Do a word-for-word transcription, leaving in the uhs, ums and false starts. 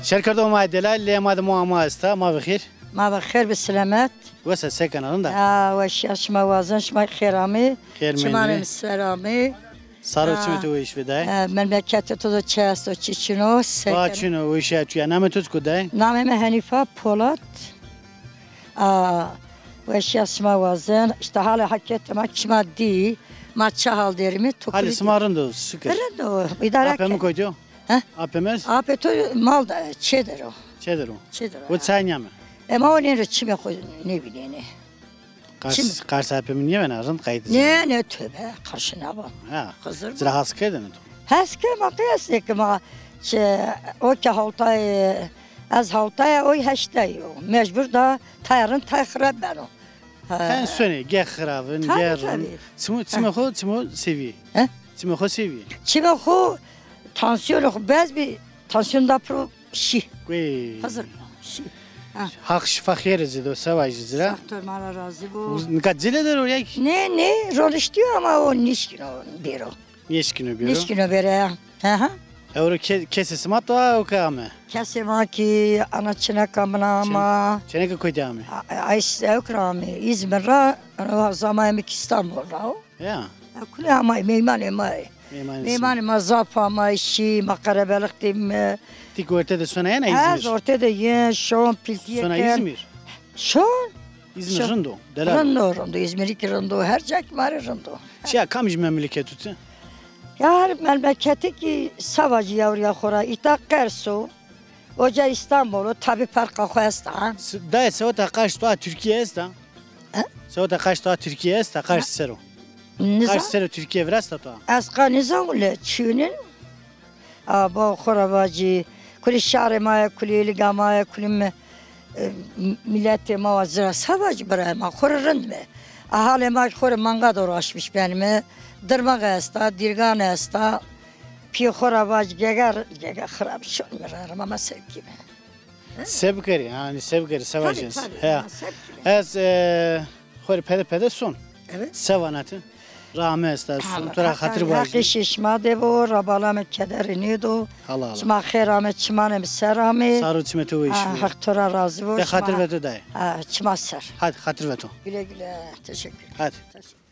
Şêrkerdoxê ma yê delalî, leyê ma de mo ama esta, ma bi xêr. Ma bi xêr, bi silamet. Wes a, se kena, rind a? Ya, weşîya şima wazen, şima xêr amê. Xêr mendî. Çimanê mi ser amê. Sar û çimê to weş bê dayê. E, memleketê to de çi esto, çi çin o, se kena? Va çin o, weşîya to ya. Namê to çik o dayê? Namê mi Henîfa Polat. A, weşîya şima wazen. Îşte halê heketê ma çima dî, ma çi hal derîme, to kulî dî. Halê sima rind o, şikir. Rind o, îdare ke. Apê mi kotî yo? He? Apê mi? Apê to mal de, çê der o. Çê der o. Çê der o. O çay nîyame? E, ma o nêro çimê xo nêvînenê. Qers, qers apê mi nêbena, rind qaytê. Nê, nê, tövbe, qarşî naba. Ha. Xizir mi? Ci ra hes kerdêne to? Hes ke ma qiyas ke ma, çi, o ke hawtay, ez hawtay, oy heştay o. Mecbur da tay rind, tay xirab beno. Ha. Hen sonê, ge xirab in, ge rind. Tabii, tabii. Çimo, çimê xo, çimo sêvî. He? Çimê xo sêvî. Çimê xo, tansiyonê xo bez bî, tansiyon da piro şî. Guey. Hazir şî. Ha. Haq şifa xêr ci do, se vajî ci ra. Doktor ma ra razî bo. Nika cilê der o ya kî? Nê, nê, roniştîyo ama o nîşkîno bêro. Nêşkîno bêro? Nêşkîno bêro ya. Hı hı. Ewro ke-, kesê sima to a, ewke ame? Kesê ma kî ana çineka min a ama. Çin-, çineka kotî ame? A, a, ay, ewk ra ame. Îzmir ra, ana zamanê mi kî Îstanbul ra o. Ya. Ya, kulî amay, meymanê ma yê. Meymanê sima. Meymanê ma zaf amay, şî, ma qerebelix dîme. Ti kî orte de sona yena Îzmir? Ez orte de yen, şon, pîltîye ken. Sona Îzmir? Şon. Îzmir rind o, delal o. Rind o, rind o. Îzmirî kî rind o, her ca kî ma rê rind o. Şiya kamij memleket o ti? Ya her memleketî kî se vajî yewrîya xo ra. Îta Qers o. Oca Îstanbul o, tabî ferqa xo esta, ha. S-, dayê, seweta qarşî to a Tirkîye esta? He? Seweta qarşî to a Tirkîye esta, qarşî ser o? Qarşî ser o Tirkîye virasta to a? Ez qa nîzan wile çîyûnin. A, ba xo ra vajî, kulî şarê ma yê, kulî êlîga ma yê, kulî mi-, e, m-, miletê ma wa, ci ra se vajî, birayê ma xo rê rind me. A, halê ma xo rê manga de uğraşmış benîme. Dirmix esta, dîrgan esta. Pîyê xo ra vajî, gege, gege xirab şon mi ra, rima ma se bikîme. Se bikerî, yanî se bikerî, se vajî. Tabii, tabii, ya, se bikîme. Ez, e, xo rê pede pede son. Evet. Se vana ti? Ra ame esta, son, to ra xatir vajî. Heqî şî şima de bo, Rabala mi kederî nêdo. Allah Allah. Şima xêr ame, çimanê mi ser ame. Sar û çimê to weş bo. Ha, Heq to ra razî bo. De xatir veto dayê. Ha, çima ser. Hadi xatir veto. Güle güle, teşekkür. Hadi. Teşekkür.